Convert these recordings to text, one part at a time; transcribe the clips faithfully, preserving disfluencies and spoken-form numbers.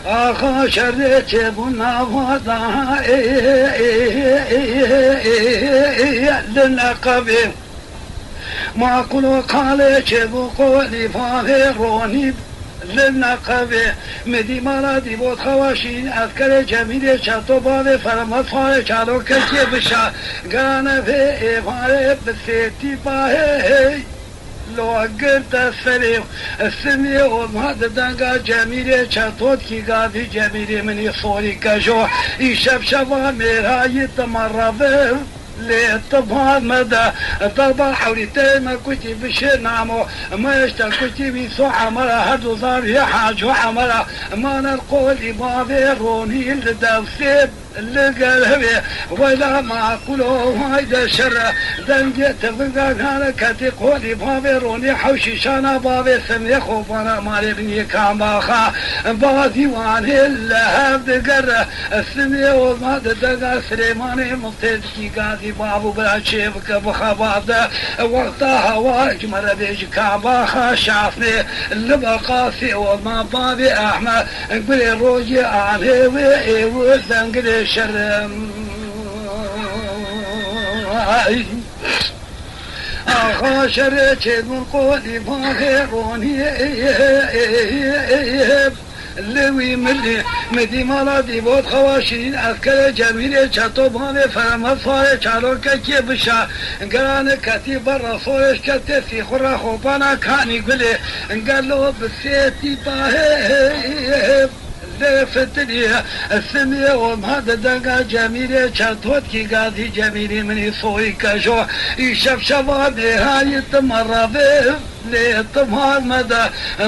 Axa şerê çêbû nava da li neqebê. Maqulo qalê çêbû qolî bavê ronî li neqebê. Midî mala dîbot xewa şîn eskerê Cemîlê çeto bavê fermet farê çalo kekê bişa. Gane vê êvarê bi sêtî bahê hey. Lo girte serê simê olma di denga Cemîlê çetotkî gavî Cemîlê minî sorî kejo. Îşev şeva mêrayî tima revir lê tima me de. Daba hewrîtey me kutî bişê namo. Me işte kutî wî so emera her du zar yê haco emera. Maner qolî bavê ronî li dewsê. Li gel hevê wela maqûl o, hayde şerre. Dengê tivinga nane ketî qolî bavê ronî hewşî şana bavê semê xo bana malê binî kambaxa. Bazî wanê li hev digere. Simê olma di denga Silêmanê mistê dikî gazî bav û bira çê bike bi xebate. Wexta hewa ji me re bêjî kambaxa şafnê. Li beqasê olma bavê Ehmed. Gulê rojê anê wê ê wê zengilê şerê. Axa şerê çêbûn qolî bavê ronî. Li wî milî midî mala dîbot xewa şîrîn eskerê Cemîlê çeto bavê fereme farê çalokekê bişa. Gerane ketî berra sorêş ketê sîxura xopana kanî gulê. Gelo bi sêtî bahê. Lê fitilî simê olma di denga Cemîlê çetotkî gazî Cemîlî minî soyî kejo. Îşev şeva mêrayî tima revê lê tima me de.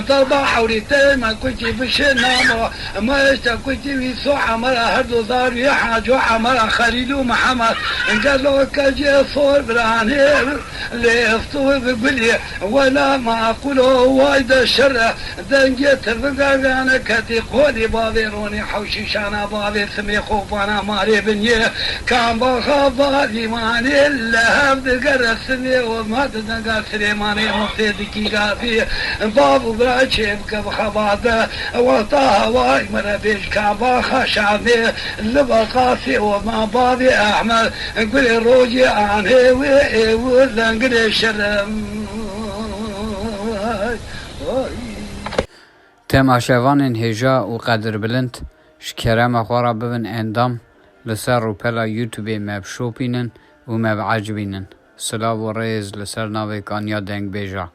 Daba hewrîtê me kutî bişê namo. Me işte kutî wî so emera her du zar wî haco emera Xelîl û Mihemed. Gelo kecê sor biranê. Lê esto bi gulê wela maqûl o, way de şerre. Dengê tivinga gane ketî qolî bavê ronî hewşî şana bavê simê xopana marê binî. Kambaxa bavî manê li hev digere simê olma di denga Silêmanê mistê dikî gazî. Bav û bira çê bike bi xebate. Wexta hewayî me re bêj kambaxa şafê. Li beqasê olma bavê Ehmed. Gulê rojê anê wê ê wê zengilê şerem. Temaşevanên hêja û qedirbilind, ji kerema xwe re bibin endam, li ser rûpela YouTubeê me bişopînin û me biecibînin. Silav û rêz li ser navê Kanya Dengbêja.